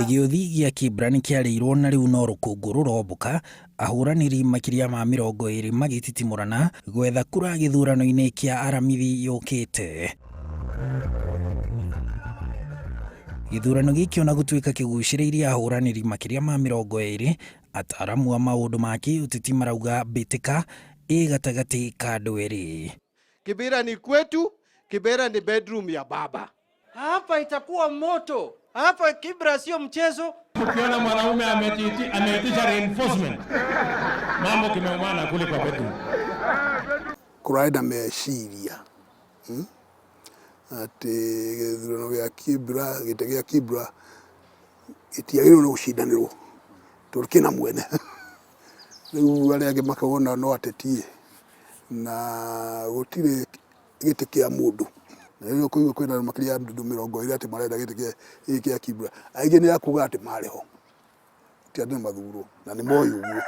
Gĩũthi gĩa Kibra nĩ kĩarĩirwo na rĩu no rũkũngũ rũrombũka, ahũranĩri makĩria ma 20 magĩtitimũrana gwetha kura gĩthurano-inĩ kĩa Aramithi yũkĩte. Gĩthurano gĩkĩ ona gũtuĩka kĩgucĩrĩirie ahũranĩri makĩria ma 20, ataaramu a maũndũ ma kĩũteti marauga mbĩtĩka ĩ gatagatĩ ka andũ erĩ. Kibera ni kwetu, Kibera ni bedroom ya baba. Hapa itakuwa moto. Hapa Kibra sio mchezo. Ukiona mwanaume ameitisha reinforcement, mambo kimeumana kule kwa bedroom. Kũrarĩ na meciria atĩ gĩthurano gĩa Kibra, gĩtĩ gĩa Kibra gĩtiagĩrĩirwo nĩ gũcindanĩrwo tondũ kĩna mwene. Rĩu arĩa angĩ makauga no ateti na gũtirĩ gĩtĩ kĩa mũndũ. Na rĩu ũkũigua kwĩna makĩria ya andũ 20 atĩ marenda gĩtĩ gĩkĩ kĩa Kibra. Aingĩ nĩ a kuga atĩ marĩ ho, ti atĩ nĩ mathurwo na nĩ moĩ ũguo.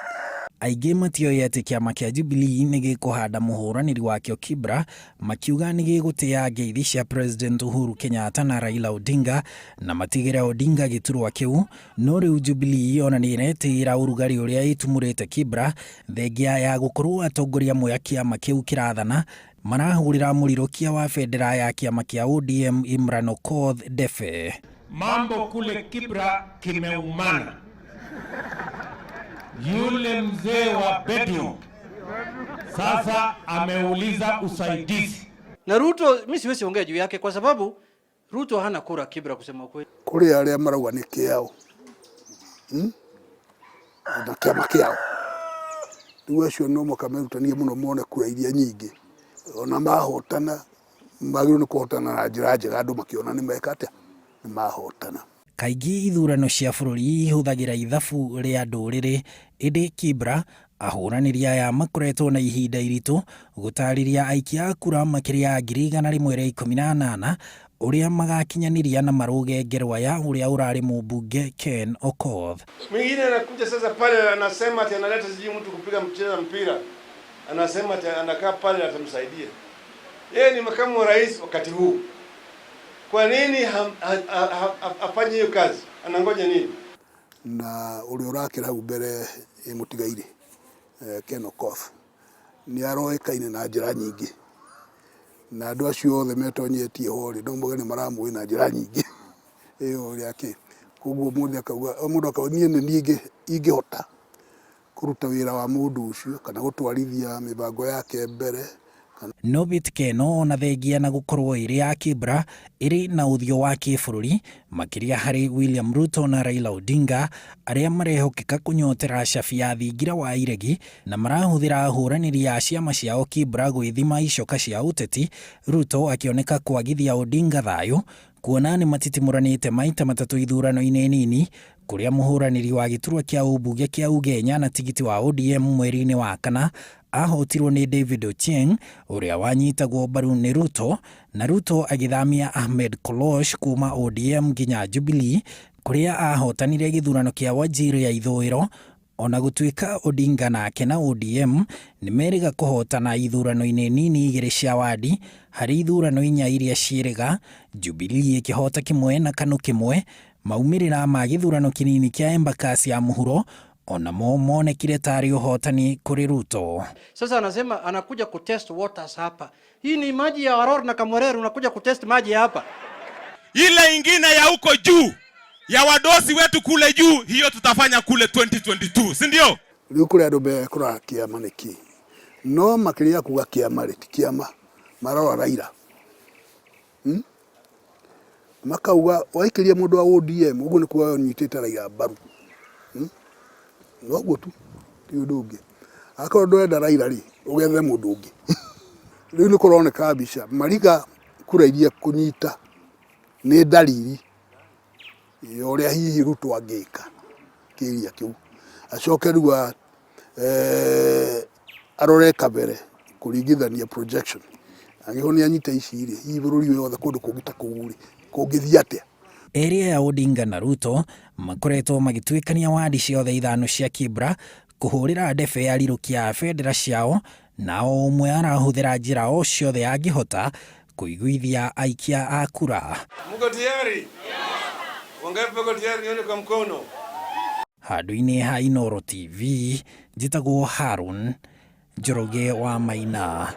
Aingĩ matioĩ atĩ kĩama kĩa Jubilee nĩ gĩkũhanda mũhũranĩri wakĩo Kibra, makiuga nĩ gĩgũtĩa ngeithi cia President Uhuru Kenyatta na Raila Odinga na matigĩre Odinga gĩturwa kĩu. No rĩu Jubilee ona nĩ ĩretĩĩra ũrugarĩ ũrĩa ĩtumũrĩte Kibra, thengia ya gũkorwo atongoria amwe a kĩama kĩu kĩrathana marahũrĩra mũrirũkia wa bendera ya kĩama kĩa ODM Imran Okoth Defe. Mambo kule Kibra kimeumana. Yule mzee wa bedroom sasa ameuliza usaidizi. Na Ruto mimi siwezi ongea juu yake kwa sababu Ruto hana kura Kibra kusema kweli. Kũrĩ arĩa marauga nĩ kĩao, Na kĩama kĩao. Rĩu acio no mũhaka merutanie mũno mone kura iria nyingĩ. Ona mahotana magĩrĩirwo nĩ kũhotana na njĩra njega andũ makĩona nĩ meka atĩa, nĩ mahotana. Kaingĩ ithurano cia bũrũri ihũthagĩra ithabu rĩa ndũrĩrĩ, ĩndĩ Kibra ahũranĩri aya makoretwo na ihinda iritũ gũtarĩria aikia a kura makĩria ya 118,000 ũrĩa magakinyanĩria na marũge ngerwa ya ũrĩa ũrarĩ mũmbunge Ken Okoth. Mwingine anakuja sasa pale anasema ati analeta sijui mtu kupiga mchezo mpira, anasema ati anakaa pale atamsaidia. Yeye ni makamu wa rais wakati huu. Kwa nini afanye hiyo kazi? Anangoja nini? Na ũrĩa ũrakĩra hau mbere ĩ mũtigairĩ, Ken Okoth nĩ aroĩkaine na njĩra nyingĩ, na andũ acio othe metonyetie ho rĩ, no mauge nĩ maramũĩ na njĩra nyingĩ ĩyo ũrĩa kĩ. Koguo mũndũ akauga, mũndũ akauga niĩ nĩ niĩ ingĩhota kũruta wĩra wa mũndũ ũcio kana gũtwarithia mĩbango yake mbere. No mbĩtĩka ĩno ona thengia na gũkorwo ĩrĩ ya Kibra ĩrĩ na ũthiũ wa kĩbũrũri makĩria harĩ William Ruto na Raila Odinga arĩa marehokeka kũnyotera cabi ya thingira wa iregi na marahũthĩra ahũranĩri a ciama ciao Kibra gwĩthima icoka cia ũteti. Ruto akĩoneka kwagithia Odinga thayũ kuona nĩ matitimũranĩte maita matatũ ithurano-inĩ nini kũrĩa mũhũranĩri wa gĩturwa kĩa ũmbunge kĩa Ugenya na tigiti wa ODM mweri-inĩ wa kana ahotirwo nĩ David Ochieng ũrĩa wanyitagwo mbaru nĩ Ruto, na Ruto agĩthamia Ahmed Kolosh kuma ODM nginya Jubilee kũrĩa ahotanire gĩthurano kĩa Wajir ya ithũĩro. Ona gũtuĩka Odinga nake na ODM nĩ merĩga kũhotana ithurano-inĩ nini igĩrĩ cia wadi harĩ ithurano inya iria ciĩrĩga, Jubilee ĩkĩhota kĩmwe na KANU kĩmwe. Maumĩrĩra ma gĩthurano kĩnini kĩa Embakasi ya mũhuro onamo monekire tarĩ ũhotani kũrĩ Ruto. Sasa anasema anakuja kutest waters hapa. Hii ni maji ya Aror na Kamwereru, unakuja kutest maji hapa. Ile ingine ya huko juu ya wadosi wetu kule juu, hiyo tutafanya kule 2022, si ndio? Rĩu kũrĩ andũ mekũrora kĩama nĩ kĩ, no makĩria kuga kĩama rĩ ti kĩama, marora Raila. Makauga waikĩria mũndũ wa ODM ũguo nĩ kuga ũnyitĩte Raila mbaru. Noguo tu, ti ũndũ ũngĩ. Akorwo ndũrenda Raila rĩ, ũgethe mũndũ ũngĩ. Rĩu nĩ kũroneka mbica Mariga kura iria kũnyita nĩ ndariri ya ũrĩa hihi Ruto angĩka kĩria kĩu. Acoke rĩu arore kabere kũringithania projection. Angĩkorwo nĩ anyita ici rĩ, hihi bũrũri ũyũ wothe kũndũ kũngĩ ta kũu rĩ, kũngĩthiĩ atĩa? Erĩ aya Odinga na Ruto makoretwo magĩtuĩkania wadi ciothe ithano cia Kibra kũhũrĩra ndebe arirũkia a bendera ciao, na o ũmwe arahũthĩra njĩra o ciothe angĩhota kũiguithia aikia a kura. Mko tayari? Wangapi wako tayari? Nione kwa mkono. Handũ-inĩ ha Inooro TV, njĩtagwo Harun Njoroge wa Maina.